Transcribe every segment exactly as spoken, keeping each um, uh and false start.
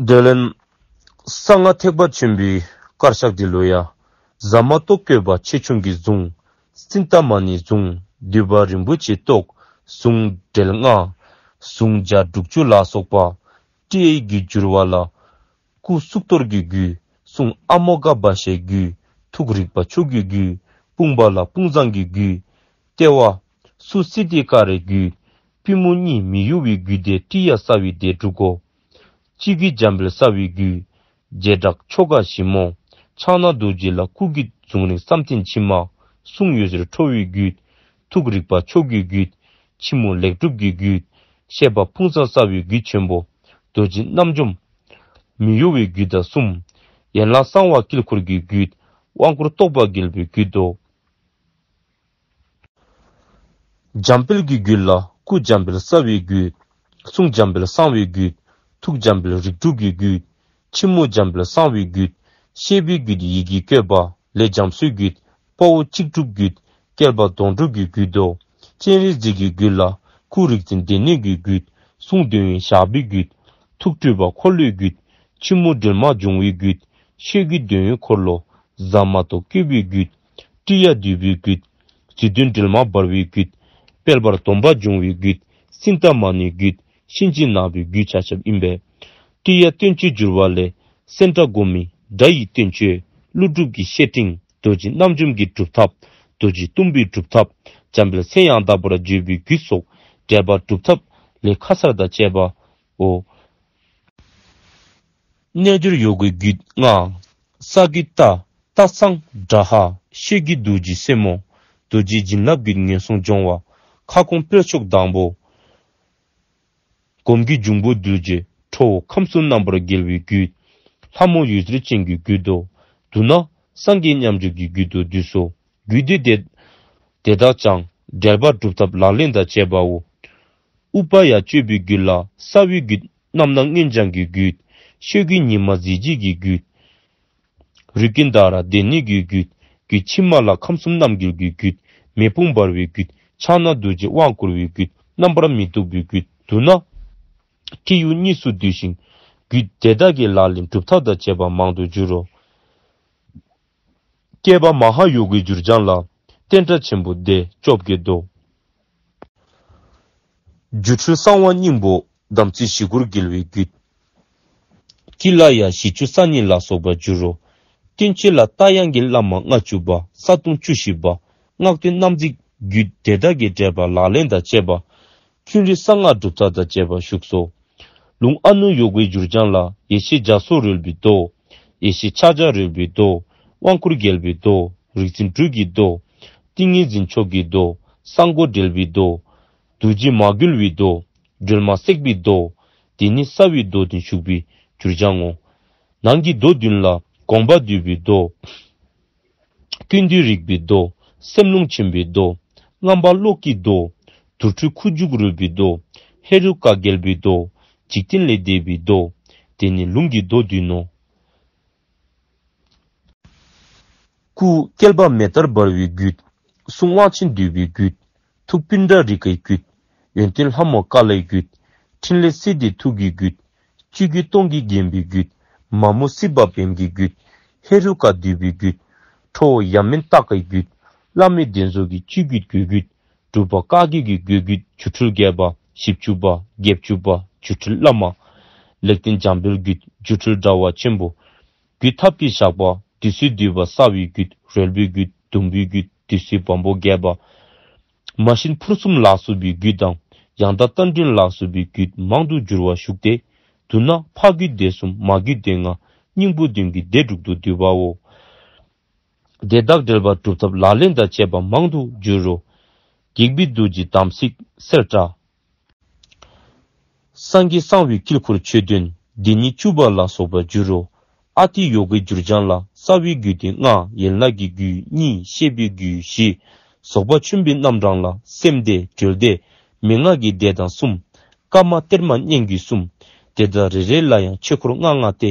དེ་ལན། གསང་སྔགས་ཐེག་པ་ཆེན་པོའི་དཀར་ཆག་འདི་ལོ་ཡ། ཟ་མ་ཏོག་བཀོད་པ་ཆེ་ཆུང་གི་གཟུངས། སྲིན་ཏ་མ་ཎི་གཟུངས། འདུས་པ་རིན་པོ་ཆེ་ཏོག་གཟུངས་འབྲེལ་ལྔ། གཟུངས་བརྒྱ་དྲུག་ཅུ་ལ་སོགས་པ། ཏྲི་ཡའི་རྒྱུད་བསྒྱུར་བ་ལ། སྐུ་གཙུག་ཏོར་གྱི་རྒྱུད། གསུང་ཨ་མོ་ག་བ་ཤའི་རྒྱུད། ཐུགས་རིག་པ་མཆོག་གི་རྒྱུད། དཔུང་པ་ལ་དཔུང་བཟང་གི་རྒྱུད། ལྟེ་བ། སུ་སི་ཏི་ཀ་རའི་རྒྱུད། པུས་མོ་གཉིས་མི་གཡོ་བའི་རྒྱུད་དེ་ཏྲི་ཡ་རྩ་བའི་སྡེ་དྲུག་གོ། སྤྱི་རྒྱུད་འཇམ་དཔལ་རྩ་བའི་རྒྱུད། བྱེ་བྲག་ཆོ་ག་ཞིབ་མོ། ཕྱག་ན་རྡོ་རྗེ་ལ་སྐུ་རྒྱུད་རྫོང་རིང་བསམ་གཏན་ཕྱི་མ། གསུང་འོད་ཟེར་འཕྲོ་བའི་རྒྱུད། ཐུགས་རིག་པ་མཆོག་གི་རྒྱུད། ཕྱི་མོ་ལེགས་གྲུབ་ཀྱི་རྒྱུད། བཤད་པ་ཕུང་བཟང་རྩ་བའི་རྒྱུད་ཆེན་པོ། རྡོ་རྗེ་རྣམ་འཇོམས། མི་གཡོ་བའི་རྒྱུད་དང་གསུམ། ཡན་ལག་གསང་བ་དཀྱིལ་འཁོར་གྱི་རྒྱུད། དབང་བསྐུར་རྟོག་པ་རྒྱས་པའི་རྒྱུད་དོ། འཇམ་དཔལ་གྱི་རྒྱུད་ལ་སྐུ་འཇམ་དཔལ་རྩ་བའི་རྒྱུད། གསུང་འཇམ་དཔལ་གསང་བའི་རྒྱུད། ཐུགས་འཇམ་དཔལ་རིགས་དྲུག་གི་རྒྱུད། ཕྱི་མོ་འཇམ་དཔལ་གསང་བའི་རྒྱུད། བཤད་པའི་རྒྱུད་ཡི་གེ་བཀོད་པ་ལས་འཇམ་གསོའི་རྒྱུད། དཔའ་བོ་གཅིག་གྲུབ་རྒྱུད། བསྐལ་པ་སྡོང་གྲུབ་ཀྱི་རྒྱུད་དོ། སྤྱན་རས་གཟིགས་ཀྱི་རྒྱུད་ལ་སྐུ་རིག་འཛིན་སྡེ་སྣོད་ཀྱི་རྒྱུད། གསུང་འདོན་ཡོན་ཞགས་པའི་རྒྱུད། ཐུགས་སྤྲུལ་པ་འཁོར་ལོའི་རྒྱུད། ཆེན་མོ་སྒྲོལ་མ་འབྱུང་བའི་རྒྱུད། ཆོས་ཀྱི་འདོད་ཡོན་འཁོར་ལོ། ཟ་མ་ཏོག་བཀོད་པའི་རྒྱུད། ཀྲི་ཡ་འདུས་པའི་རྒྱུད། རྗེ་བཙུན་སྒྲོལ་མ་འབར་བའི་རྒྱུད། དཔལ་འབར་སྡོམ་པ་འབྱུང་བའི་རྒྱུད། སྲིད་མཐའ་མ་ཎིའི་རྒྱུད། གཤིན་རྗེ་ནག་པོའི་རྒྱུད་ཆ་ཁྱབ་ཡིན་པས། ཀྲི་ཡ་བསྟན་བཅོས་བསྒྱུར་བ་ལས། སེ་འདྲ་སྒོམ་མེ་སྒྲ་ཡི་བསྟན་བཅོས། ཀླུ་སྒྲུབ་ཀྱི་བཤེས་སྤྲིང་། རྡོ་རྗེ་རྣམ་འཇོམས་ཀྱི་སྒྲུབ་ཐབས། རྡོ་རྗེ་གཏུམ་པོའི་སྒྲུབ་ཐབས། འཇམ་དཔལ་མཚན་ཡང་དག་པར་བརྗོད་པའི་རྒྱུད་སོགས་འགྲེལ་པ་སྒྲུབ་ཐབས་ལས་ཁ་གསར་དང་བཅས་པའོ། རྣལ་འབྱོར་ཡོ་གའི་རྒྱུད་ལྔ། ས་དགེ་ཏ། སྟག་ཚང་། དགྲ་ཧ། ཤེལ་གྱི་རྡོ་རྗེ་སེ་མོ། རྡོ་རྗེ་བྱིན་རླབས་ཀྱི་ངན་སོང་སྦྱོང་བ། ཁ་སྐོང་སྤེལ་ཕྱོགས་དང་པོ། སྒོམ་གྱི་འབྱུང་པོ་རྡོ་རྗེ་ཁྲོ་བོ་ཁམས་གསུམ་རྣམ་པར་རྒྱལ་བའི་རྒྱུད། ལྷ་མོ་འོད་ཟེར་ཅན་གྱི་རྒྱུད་དོ། བསྡུ་ན་སངས་རྒྱས་མཉམ་སྦྱོར་གྱི་རྒྱུད་དུ་འདུས་སོ། རྒྱུད་སྡེ་དེ་དེ་དག་ཀྱང་འགྲེལ་པ་སྒྲུབ་ཐབས་ལག་ལེན་དང་བཅས་པའོ། ཨུ་པ་ཡ་སྤྱོད་པའི་རྒྱུད་ལ་རྩ་བའི་རྒྱུད། རྣམ་སྣང་མངོན་བྱང་གི་རྒྱུད། ཆོས་ཀྱི་ཉི་མ་གཟི་བརྗིད་ཀྱི་རྒྱུད། རིག་གི་མནྡ་ར་སྡེ་སྣོད་ཀྱི་རྒྱུད། རྒྱུད་ཕྱི་མ་ལ་ཁམས་གསུམ་རྣམ་རྒྱལ་གྱི་རྒྱུད། མེ་དཔུང་འབར་བའི་རྒྱུད། ཕྱག་ན་རྡོ་རྗེ་དབང་བསྐུར་བའི་རྒྱུད། རྣམ་པར་མི་རྟོག་པའི་རྒྱུད། བསྡུ་ན། ཁྲིད་ཡུལ་གཉིས་སུ་འདུས་ཤིང་། རྒྱུད་དེ་དག་གི་ལག་ལེན་སྒྲུབ་ཐབས་དང་བཅས་པ་མང་དུ་འགྱུར་རོ། བསྐྱེད་པ་མ་ཧཱ་ཡོ་གའི་འགྱུར་བྱང་ལ། བསྟན་དགྲ་ཆེན་པོ་སྡེ་བཅོ་བརྒྱད་དོ། སྒྱུ་འཕྲུལ་གསང་བ་སྙིང་པོ། དམ་ཚིག་ཞི་སྐོར་རྒྱལ་བའི་རྒྱུད། ཀི་ལ་ཡ་བཞི་བཅུ་རྩ་གཉིས་ལ་སོགས་པར་འགྱུར་རོ། བསྟན་བཅོས་ལ་རྟ་དབྱངས་ཀྱི་བླ་མ་ལྔ་བཅུ་པ། གསལ་སྟོང་བཅུ་བཞི་པ། སྔགས་དོན་རྣམ་འཛིན་རྒྱུད་དེ་དག་གི་འགྲེལ་པ་ལག་ལེན་དང་བཅས་པ། ཐུན་རེ་གསང་སྔགས་སྒྲུབ་ཐབས་དང་བཅས་པ་བཞུགས་སོ། ལུང་ཨ་ནུ་ཡོ་གའི་འགྱུར་བྱང་ལ། ཡེ་ཤེས་བརྒྱ་སོགས་རོལ་པའི་མདོ། ཡེ་ཤེས་ཕྱག་རྒྱ་རོལ་པའི་མདོ། དབང་བསྐུར་རྒྱལ་པོའི་མདོ། རིག་འཛིན་སྦྲུལ་གྱི་མདོ། ཏིང་ངེ་འཛིན་མཆོག་གི་མདོ། གསང་སྒོ་འགྲེལ་པའི་མདོ། རྡོ་རྗེ་མ་གྱུར་པའི་མདོ། སྒྲོལ་མ་བསྲེགས་པའི་མདོ། དེ་ནི་རྩ་བའི་མདོ་བདུན་བཞུགས་པའི་འགྱུར་བྱང་ངོ་། ནང་གི་མདོ་བདུན་ལ་དགོངས་པ་འདུས་པའི་མདོ། ཀུན་འདུས་རིག་པའི་མདོ། སེམས་ལུང་ཆེན་པོའི་མདོ། རྔམ་པ་གློག་གི་མདོ། དུར་ཁྲོད་ཁུ་བྱུག་རོལ་པའི་མདོ། ཧེ་རུ་ཀ་རྒྱལ་པོའི་མདོ། འཇིག་རྟེན་ལས་འདས་པའི་མདོ། དེ་ནི་ལུང་གི་མདོ་བདུན་ནོ། སྐུ་བསྐལ་པ་མེ་ལྟར་འབར་བའི་རྒྱུད། གསུང་དབང་ཆེན་འདུས་པའི་རྒྱུད། ཐུགས་སྤུན་ཟླ་རི་ཀའི་རྒྱུད། ཡོན་ཏན་ལྷ་མོ་ཀ་ལའི་རྒྱུད། ཕྲིན་ལས་སྲིད་པའི་ཐུགས་ཀྱི་རྒྱུད། སྤྱི་རྒྱུད་སྟོང་གིས་བརྒྱན་པའི་རྒྱུད། མ་མོ་སྲིད་པ་བེམ་གྱི་རྒྱུད། ཧེ་རུ་ཀ་འདུས་པའི་རྒྱུད། ཁྲོ་བོ་ཡ་མེན་སྟག་གི་རྒྱུད། བླ་མེད་གདན་ཟོར་གྱི་སྤྱི་རྒྱུད་རྒྱུད་རྒྱུད། སྒྲུབ་པ་བཀའ་བརྒྱུད་ཀྱི་རྒྱུད་རྒྱུད། སྒྱུ་འཕྲུལ་རྒྱས་པ་བཞི་བཅུ་པ། བརྒྱད་ཅུ་པ། སྒྱུ་འཕྲུལ་བླ་མ། ལེགས་ལྡན་འཇམ་དཔལ་རྒྱུད། སྒྱུ་འཕྲུལ་དྲ་བ་ཆེན་པོ། རྒྱུད་ཐབས་ཀྱི་ཞགས་པ། བདུད་རྩིའི་མདུད་པ་གསལ་བའི་རྒྱུད། རོལ་པའི་རྒྱུད། ཟླུམ་པོའི་རྒྱུད། བདུད་རྩིའི་བམ་པོ་རྒྱས་པ། མ་གཤིན་ཕུར་གསུམ་ལ་སོགས་པའི་རྒྱུད་དང་། ཡང་དག་རྟ་མགྲིན་ལ་སོགས་པའི་རྒྱུད་མང་དུ་འགྱུར་བ་བཞུགས་ཏེ། བསྡུ་ན་ཕ་རྒྱུད་སྡེ་གསུམ། མ་རྒྱུད་སྡེ་ལྔ། སྙིང་པོ་བདུན་གྱི་སྡེ་དྲུག་ཏུ་འདུས་པའོ། དེ་དག་འགྲེལ་པ་སྒྲུབ་ཐབས་ལག་ལེན་དང་བཅས་པ་མང་དུ་འགྱུར་རོ། སྒེག་པའི་རྡོ་རྗེ་དམ་ཚིག་གསལ་བཀྲ། སངས་རྒྱས་གསང་བའི་དཀྱིལ་འཁོར་ཆོས་བདུན་སྡེ་སྙེད་བཅུ་པ་ལ་སོགས་པར་འགྱུར་རོ། ཨ་ཏི་ཡོ་གའི་འགྱུར་བྱང་ལ། རྩ་བའི་རྒྱུད་སྡེ་ལྔ། ཡན་ལག་གི་རྒྱུད་གཉིས། བཤད་པའི་རྒྱུད་བཞི། རྫོགས་པ་ཆེན་པོའི་རྣམ་གྲངས་ལ། སེམས་སྡེ། སྒྲོལ་སྡེ། མན་ངག་གི་སྡེ་དང་གསུམ། བཀའ་མ་གཏེར་མ་སྙན་བརྒྱུད་གསུམ། དེ་དག་རེ་རེ་ལ་ཡང་ཆོས་འཁོར་ལྔ་ལྔ་སྟེ།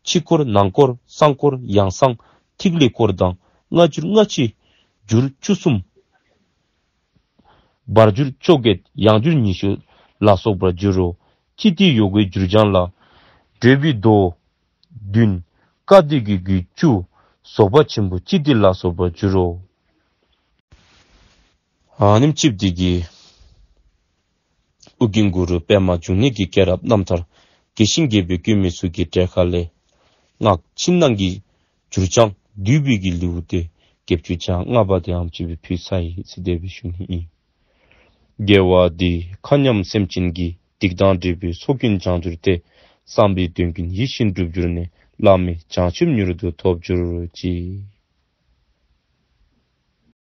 ཕྱི་འཁོར། ནང་འཁོར། གསང་འཁོར། ཡང་གསང་། ཐིག་ལེ་འཁོར་དང་། སྔ་འགྱུར་སྔ་ཕྱི་འགྱུར་བཅུ་གསུམ། བར་འགྱུར་བཅོ་བརྒྱད། ཡང་འགྱུར་ཉི་ཤུ་ལ་སོགས་པར་འགྱུར་རོ། ཅི་ཏི་ཡོ་གའི་འགྱུར་བྱང་ལ། བགྲོད་པའི་མདོ་བདུན། བཀའ་སྡེ་དགེ་བསྐོས་བཅུ། རྫོགས་པ་ཆེན་པོ་སྤྱི་ཏི་ལ་སོགས་པར་འགྱུར་རོ། ཨ་ནེམ་ཅིབ་དེ་གི་ཨུ་རྒྱན་གུ་རུ་པདྨ་འབྱུང་གནས་ཀྱི་སྐྱེས་རབས་རྣམ་ཐར་དགེ་ཞིང་རྒྱས་པའི་བཀོད་མི་ཚུལ་གྱི་གྲལ་ཁ་ལས། སྔགས་ཕྱི་ནང་གི་བསྒྱུར་བྱང་བསྡུས་པའི་གི་ལེའུ་སྟེ་བརྒྱད་ཅུ་གྱ་ལྔ་པ་དེའམ་ཅིབ་ཕུལ་ཚར་ཡི་ཟེར་དེ་སྦེ་ཞུ་ནི་ཨིན། དགེ་བ་འདིས་མཁའ་མཉམ་སེམས་ཅན་གྱི། སྡིག་དང་སྒྲིབ་པའི་ཚོགས་ཀུན་བྱང་གྱུར་ཏེ། བསམ་པའི་དོན་ཀུན་ཡིད་བཞིན་འགྲུབ་གྱུར་ནས། བླ་མེད་བྱང་ཆུབ་མྱུར་དུ་ཐོབ་གྱུར་ཅིག།